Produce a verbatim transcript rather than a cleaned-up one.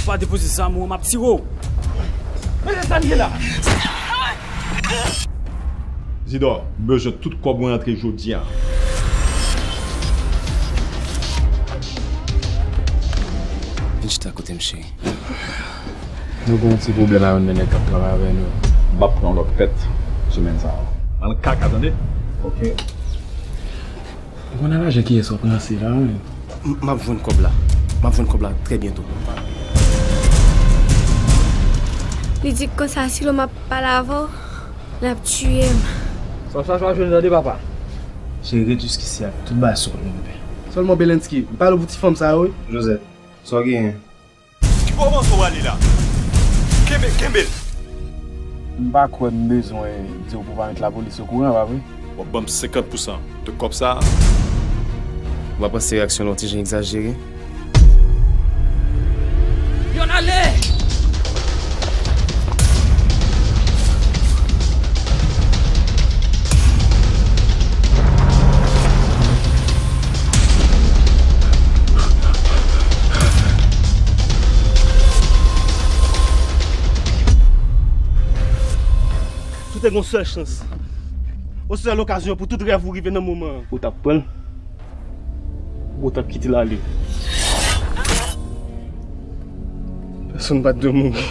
Pa depoze zam ou, m ap tire w. Men sa m ye la. Zidò, m bezwen tout kòb mwen rantre jodi a. Vin chita kote m, cheri. Nou gen yon ti pwoblèm ak youn nan nèg k ap travay avè nou. M ap pran lòt pèt semèn sa a. Al kaka, tande? Ok. Ou konn nan lajan kiyès w ap ranse la, wi. M, m ap jwenn kòb la. M ap jwenn kòb la trè byento. Li di konsa, si lòm ap pale avè w, l ap tiye m. Sa w chache w ap jwenn tande, papa. Cheri, ret jiskisi ak tout bagay sa w konn fè. Sèlman Belenski, m pale pou ti fanm sa yo, wi. Joseph, sa w genyen? Ki bò w panse w ale la? Kenbe, kenbe l! M pa kwè m bezwen di w pou w pa met lapolis okouran, pa vre? W ap ban m senkant pousan de kòb sa a. Ou pa panse reyaksyon l yon ti jan egzajere? Yo n ale! Ou te gen yon sèl chans, yon sèl okazyon pou tout rèv ou rive nan moman an. Ou t ap pran l, ou t ap kite l ale. Pèsonn pa t dwe mouri.